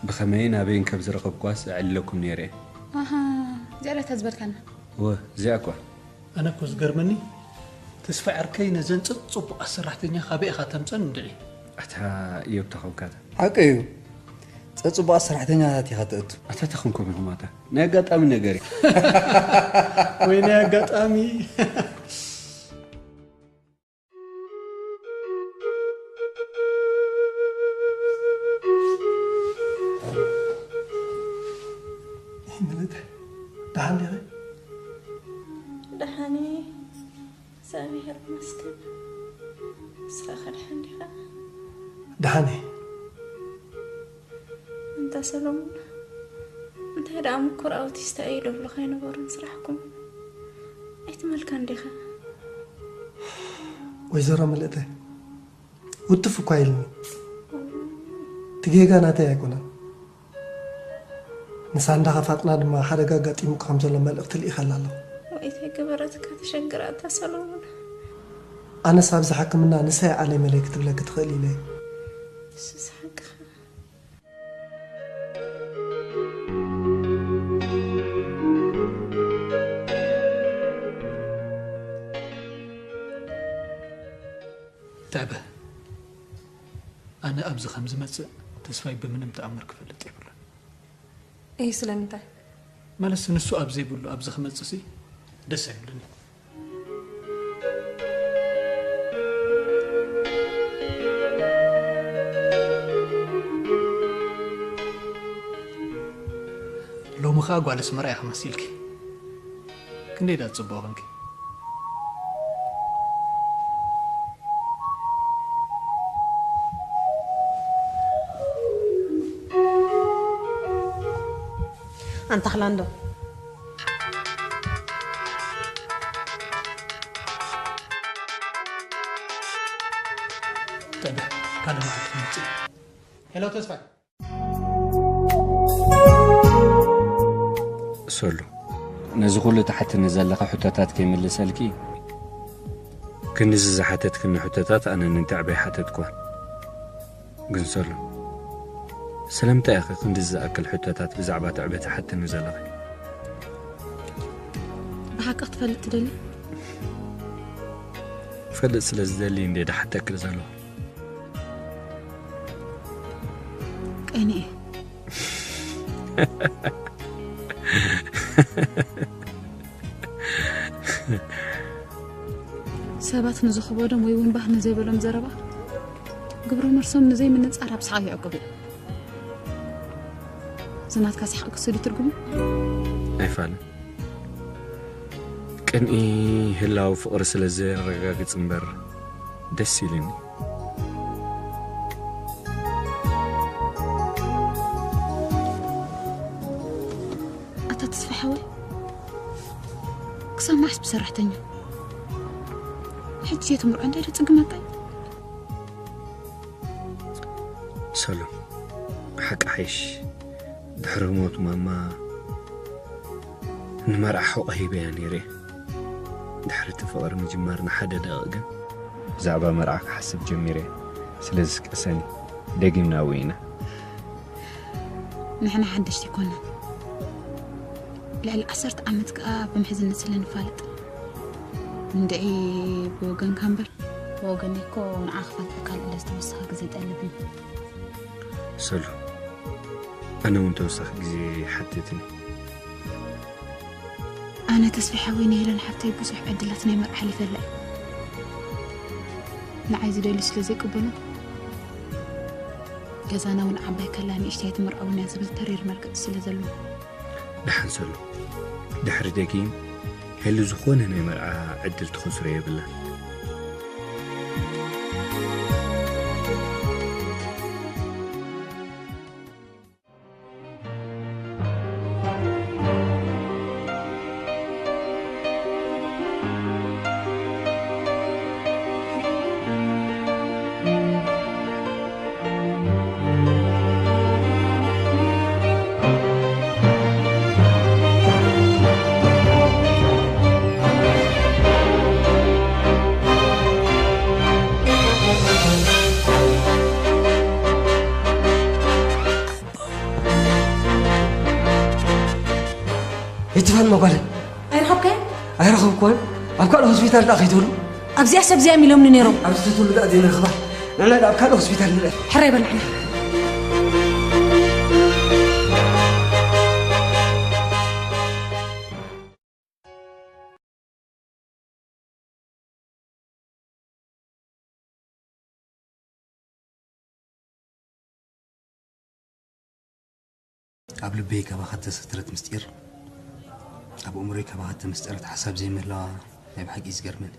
ብኸመይን ኣበይን ከም ዝረኸብኳስ ኣዕሊለኩም ነይረ። ኣሃ፣ እዚኣ ድያ እታ ዝበልካና? እወ፣ እዚኣ እኳ። ኣነ እኮ ዝገርመኒ፣ ተስፋ ዓርከይ ነዘን ጽቡቓት ሰራሕተኛ ካበይ ኢኻ ተምጸን እንድዒ? ኣታ እዮብ ተኸብካታ። ሓቂ እዩ። ጸጽቡቓት ሰራሕተኛታት ኢኻ ተእቱ። ኣታ ተኸንኩም ኢኹም ኣታ። ናይ ኣጋጣሚ ነገር እዩ። ወይ ናይ ኣጋጣሚ። ይህምልት ደሓን ዲኺ? ደሓን እየ፣ እግዚኣብሔር ይመስገን። ንስኻ ከ ደሓን ዲኻ? ደሓን እየ። እንታ ሰሎሞን፣ እንታይ ደኣ ምኩር ኣውቲስታ እዩ ደብሉኻ ኣይነበሩን ስራሕኩም? ኣይትመልካን ዲኻ? ወይዘሮ ምልእተ፣ ውትፍ እኳ ኢልኒ። እቲ ጌጋ ናተይ ኣይኮነን። ንሳንዳ ፋጥና ድማ ሓደጋ ኣጋጢሙካ ከም ዘሎ መልእኽቲ ልኢኸላ ኣለኹ። ወይ እንታይ ገበረትካ ተሸግራ እታ ሰሎሞን? ኣነስ ኣብዚ ሕክምና ንሰይ ዓለይ መለይ ክትብለኪ ትኽእል ኢለ። ንሱስ ሓቅኻ። ትዕበ፣ ኣነ ኣብዚ ከም ዝመጽእ ተስፋይ ብምንም ተኣምር ክፈልጥ የብሉን። እይ፣ ስለምንታይ? ማለትሲ ንሱ ኣብ ዘይብሉ ኣብዚ ክመጽእሲ ደስ ኣይብልን። ሎሚ ኸኣ ጓል ኣስመራ ኢኺ መሲልኪ። ክንደይ ደኣ ትጽብቒ ኮንኪ። ኣንታ ክላንዶ። ጠበ፣ ካልእ መዓልቲ ትመጽእ። ሄሎ ተስፋይ። ሶሎ፣ ነዚ ኩሉ ትሓትኒ ዘለኺ ሕቶታት ከይምልሰልኪ፣ ክንድዚ ዝሓተትክኒ ሕቶታት ኣነ ንትዕበ ኣይሓተትኩዋን። ግን ሶሎ፣ ስለምንታይ ኢኺ ክንድዚ ዝኣክል ሕቶታት ብዛዕባ ትዕበ ትሓትኒ ዘለኺ? ብሓቂ ክትፈልጥ ትደሊ? ክፈልጥ ስለ ዝደሊ እንደ ድሓተኪ ዘለኹ። ቀኒኤ። ሰባት ንዝኽበዶም ወይ እውን ባህ ንዘይበሎም ዘረባ፣ ግብረ መልሶም ንዘይምንጻር ኣብ ሰሓቕ ይዕቅቡ እዮም። እዚ ናትካ ሰሓቕ ክስዱ ትርጉሙ? ኣይፋልን። ቅንኢ ህላው ፍቕሪ ስለ ዘረጋግጽ እምበር ደስ ኢሉኒ። ኣታ ተስፋ ሓወይ፣ ክሳብ መዓስ ብሰራሕተኛ? ሕጂ እየ ትምርዖ እንታይ ዶ ጽግመካ እዩ? ሰሎም፣ ሓቂ ሓይሽ፣ ድሕሪ ሞት ማማ ንመርዓ ሕቖ ሂበያ ነይረ። ድሕሪ እቲ ፍቕሪ ምጅማርና ሓደ ደቂቕ ግን ብዛዕባ መርዓ ክሓስብ ጀሚረ። ስለዚ ቀሰኒ፣ ደጊምና ውዒና። ንሕና ሓደሽቲ ኣይኮናን። ልዕሊ ዓሰርተ ዓመት ከኣ ብምሕዝነት ስለ ንፋለጥ። እንድዒ ብወገንካ እምበር፣ ብወገነይ እኮ ንዓ ክፈልጠካ ልዕሊ ዝተወሰኸ ግዜ ጠልብኒ። ሰሉ፣ ኣነ እውን ተወሳኺ ግዜ ሓትትኒ። ኣነ ተስፋ ሓወይ ንሄለን ሓፍተይ ብዙሕ ዕድላት ናይ መርዓ ሓሊፈላ እየ። ንዓይ ዝደልዩ ስለ ዘይቅበሉ፣ ገዛና እውን ዓባይ ከላ ንእሽተይ ኣይትምርዐውና ዝብል ተሪር መርገጺ ስለ ዘለዎ። ደሓን ሰሉ፣ ድሕሪ ደጊም ሄሉ ዝኾነ ናይ መርዓ ዕድል ትኸስሮ የብላን። ይትፋን መጓለ ኣይረኸብካዮ? ኣይረኸብኩዎን። ኣብ ካልእ ሆስፒታል ደኣ ከይትብሉ? ኣብዚኣ ሰብ እዚኣ እዮም ኢሎምኒ ነይሮም። ኣብዚ ትብሉ ደኣ ዘይንረኽባ። ንሕና ደኣ ኣብ ካልእ ሆስፒታል ንርአ። ሕራይ በል ንሕና። ኣብ ልበይ ካባኻ እተሰትረት ምስጢር፣ ኣብ ኣእምሮይ ካባኻ እተመስጠረት ሓሳብ ዘይምህላዋ ናይ ብሓቂ እዩ ዝገርመኒ።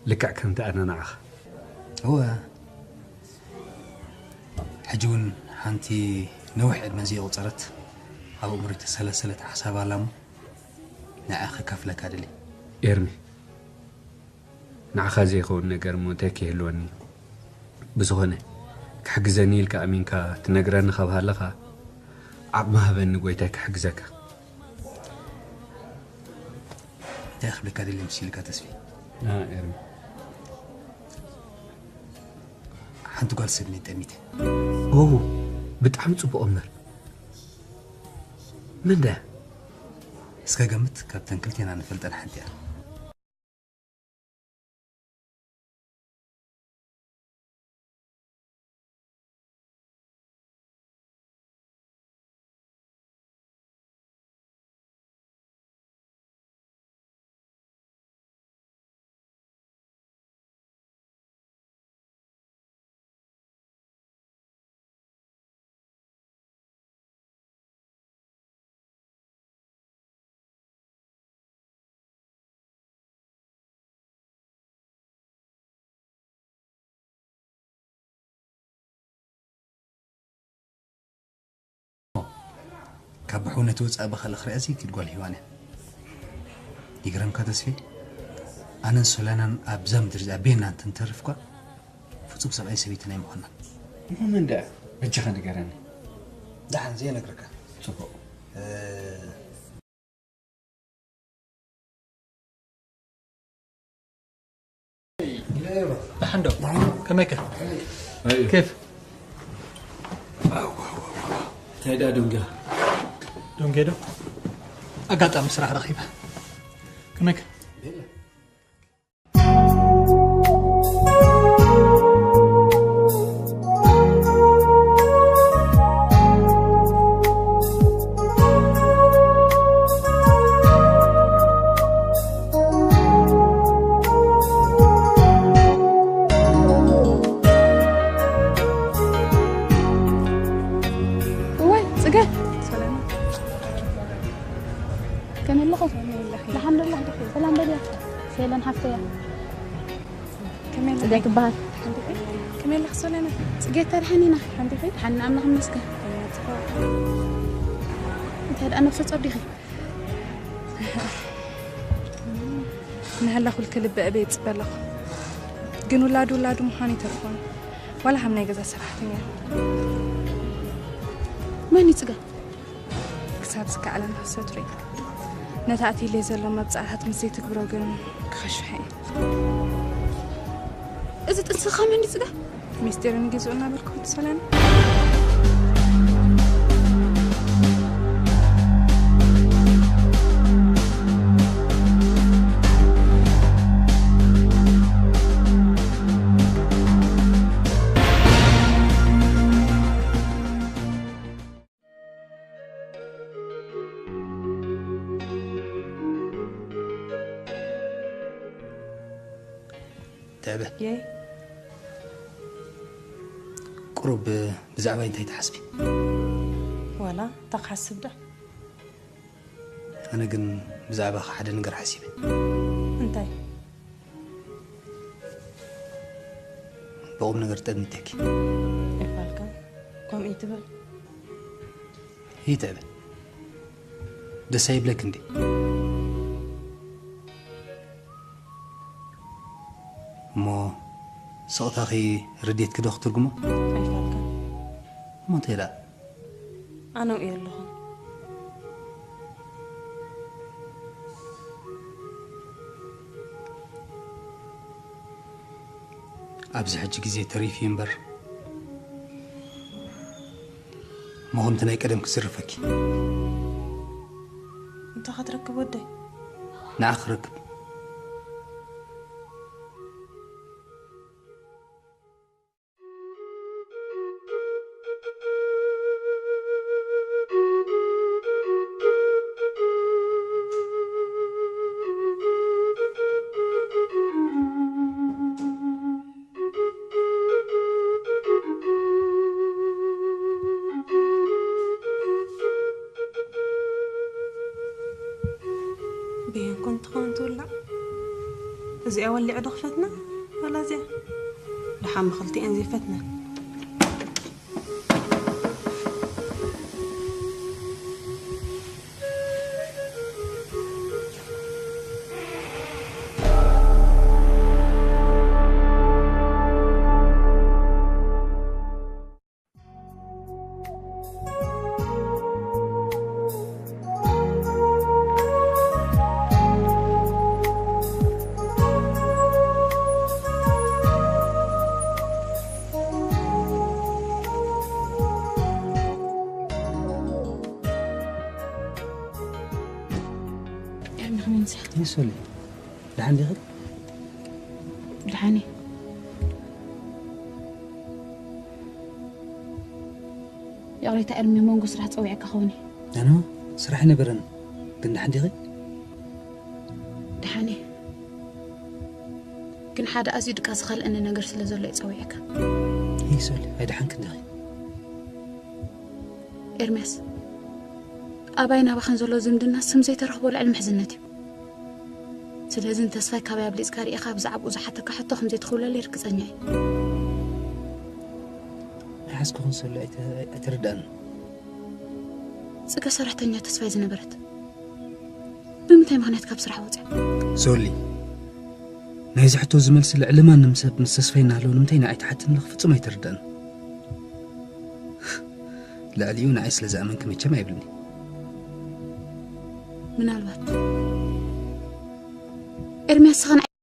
ልክዕ ከምቲ ኣነ ንዓኻ። እወ፣ ሕጂ እውን ሓንቲ ነዊሕ ዕድመ ዘየቑጸረት ኣብ ኣእምሮይ እተሰላሰለት ሓሳብ ኣላ እሞ ንዓ ከካፍለካ ደልየ። ኤርሚ፣ ንዓኻ ዘይኸውን ነገር እሞ እንታይ ክህልወኒ? ብዝኾነ፣ ክሕግዘኒ ኢልካ ኣሚንካ ትነግረኒ ካብ ሃለኻ፣ ዓቕሚ ሃበኒ ጎይታይ ክሕግዘካ። እንታይ ክብለካ ደልየ መሲልካ ተስፊ? ና ኤርሚ። ሓንቲ ጓል ሰብ እየ ጠሚተ። ኦ፣ ብጣዕሚ ጽቡቕ እምበር። መን ድያ? እስከ ገምት፣ ካብተን ክልቴና ንፈልጠን ሓንቲ እያ። ካብ ብሕውነት ወፃእ ብኻልእ ክሪኣ ዘይክእል ጓል ሂዋን እያ። ይግረምካ ተስፌ፣ ኣነን ሶላናን ኣብዛ ምድሪ እዚኣ ቤና እንተንተርፍ እኳ ፍጹም ሰብኣይ ሰበይትን ኣይምኾናን። እሞ መን ደኣ? በጃኻ ንገረኒ። ደሓን ዘየነግረካ። ጽቡቕ። እ፣ ደሓን ዶ? ከመይከ? ኣይ። ኬፍ? እንታይ ደኣ ደንጊኻ? ደንጌ ዶ? ኣጋጣሚ ስራሕ ረኺበ። ከመይከ? እዋይ፣ ጽገ። ሰላም። ከመይ ኣለኹ? ከመይ ኣለኺ? ኣልሓምዱሊላህ፣ ደሓን። ሰላም በልያ። ሄለን ሓፍተያ። ከመይ ኣለኺ? ጽገ ትበሃል። ሓንቲ ከመይ ኣለኺ ሶለና? ጽጌ፣ ተድሓን ኢና። ሓንቲ ከ? ሓና ኣምላኽ ይመስገን። ኣያ፣ ጽቡቕ። እንታይ ደኣ ነብሰ ጾር ዲኺ? ንሃላ ኩልኪ ልቢ ኣበይ ይጽበ ኣለኹ። ግን ውላዱ ውላዱ ምዃኑ ይተርፎን። ዋላ ሃም ናይ ገዛ ሰራሕተኛ። መን እዩ ጽገ? ክሳብ ዝከኣለና ክሰትሮ እዩ። ነቲ ኣትይለይ ዘሎ መብጻዕታት ምስ ዘይትግብሮ ግን ክኸሽሖ እዩ። እዚ ጥንስኻ መን እዩ ጽገ? ሚስጢር ንግዝኡ እናበልኩ ሰላም። ትዕበ። የይ። ቁሩብ ብዛዕባይ እንታይ ትሓስቢ? ዋላ እንታይ ክሓስብ ዳ? ኣነ ግን ብዛዕባኺ ሓደ ነገር ሓሲበ። እንታይ? ብቑም ነገር ጠሚተኪ። ኣይፋልካ። ከምኡ ይትበል። ይትዕበ። ደስ ኣይብለኪ እንዴ? እሞ ስቕታኺ ረድኤትኪ ዶ ክትርጉሞ? ኣይፋልካ። እሞ እንታይ ደኣ? ኣነ እየ ኣለኹ። ኣብዚ ሕጂ ግዜ ተሪፉ እዩ እምበር፣ እሞ ከምቲ ናይ ቀደም ክዝርፈኪ። እንታይ ክትረክብ ወደይ? ንዓ ክረክብ። በየን ኮን ትኸውን ትውላዕ? እዚኣ ወሊዐ ዶ ክፈትና? ዋላ እዚኣ? ደሓን ብኽልቲኤን ዘይፈትና። ኤርሚ፣ ከመይ መጺኻ? ይሶሊ፣ ደሓን ዲኺ? ደሓን እየ። ይቕሬታ ኤርሚ፣ መንጎ ስራሕ ጸዊዐካ ኸውን እየ። ኣነ ስራሕ ነበረን፣ ግን ደሓን ዲኺ? ደሓን እየ። ግን ሓደ ኣዝዩ ድቃስ ዝኸልአኒ ነገር ስለ ዘሎ እየ ጸዊዐካ። ይሶሊ፣ ኣይደሓንክን ዲኺ? ኤርምያስ፣ ኣባይ ናባኸን ዘሎ ዝምድና ስም ዘይተረኽቦ ልዕሊ ምሕዝነት እዩ። ስለዚ ንተስፋይ ካባይ ኣብሊጽካ ርኢኻ ብዛዕባኡ ዝሓተካ ሕቶ ከም ዘይትኽውለለይ ርግጸኛ እየ። ምሓዝኩኽን ሰሉ ኣይተ-፣ ኣይተረድኣንን። ጽገ ሰራሕተኛ ተስፋይ ዝነበረት ብምንታይ ምኽንያት ካብ ስራሕ ወጽያ? ሶሊ፣ ናይዚ ሕቶ እዚ መልሲ ልዕሊ ማንም ሰብ ምስ ተስፋይ እናሃለወ ንምንታይ ንዓይ ትሓትኒ ኢልኺ ፍጹም ኣይተረድኣንን። ልዕሊኡ ንዓይ ስለ ዝኣመንኪ መቸም ኣይብልኒ። ምናልባት ኤርምያስ፣ ንስኻ